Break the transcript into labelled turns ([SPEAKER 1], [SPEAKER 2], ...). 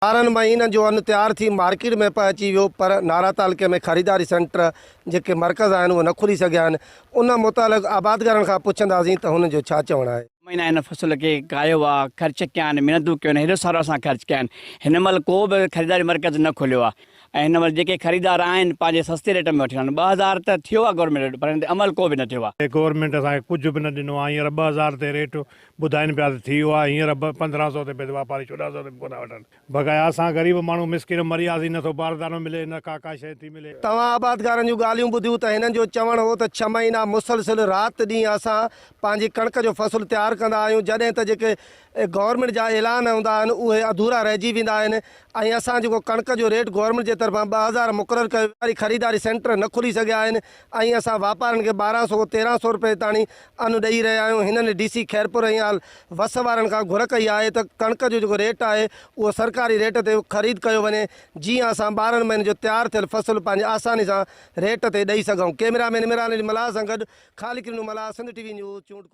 [SPEAKER 1] 12 مهينن جو ان تيار ٿي مارڪيٽ ۾ پهچي ويو پر نارا تعلقي ۾ خريداري سينٽر جيڪي مرڪز آهن اهي نه کلي سگهيا آهن ان متعلق آبادگارن کان پڇنداسين ته هنن جو ڇا چوڻ آهي.
[SPEAKER 2] مهينا هن فصل کي ڪاهيو آ خرچ ڪيا آهن محنتون ڪيون آهن هيڏو سارو اسان خرچ ڪيا آهن هن مهل ڪو به خريداري مرڪز نه کليو آ ۽ هن مهل جيڪي خريدار آهن پنهنجي سستي ريٽ ۾ وٺي ويا آهن 2000 ته ٿيو آ گورنمينٽ ريٽ پر هن تي عمل ڪو به نه ٿيو آ.
[SPEAKER 3] گورنمينٽ اسان کي ڪجهه به نه ڏنو آ هينئر 2000 تي ريٽ ٻڌائين پيا ته ٿي ويو آهي هينئر به 15 سو تي پئي واپاري 14 سو تي به ڪونه وٺن بقايا اسان غريب ماڻهو مسڪين مرياسين نه ٿو باردانو ملي نه ڪا ڪا شيء ٿي ملي.
[SPEAKER 1] توهان آبادگارن جون ڳالهيون ٻڌيون ته هنن جو چوڻ هو ته ڇهه مهينا مسلسل رات ڏينهن اسان پنهنجي ڪڻڪ جو فصل تيار ڪندا آهيون جڏهن ته جيڪي گورنمينٽ جا اعلان هوندا آهن اهي اڌورا رهجي ويندا آهن ۽ اسان جيڪو ڪڻڪ جو ريٽ گورنمينٽ جي طرفان 2000 مقرر ڪيو ويو خريداري سينٽر نه کلي سگهيا آهن ۽ اسان واپارين کي 12 سو 13 سو روپئي تاڻي ان ڏئي رهيا آهيون هنن ڊي سي خيرپور ۽ آل وس وارن کان گهر ڪئي آهي ته ڪڻڪ جو جيڪو ريٽ آهي اهو سرڪاري ريٽ تي خريد ڪيو وڃي جيئن اسان 12 مهينن جو تيار ٿيل فصل پنهنجي آساني سان ريٽ تي ڏئي سگهون ڪئميرا مين عمران علي ملاح سان گڏ Khaliq Rino Mallah Sindh T V news چونڊ.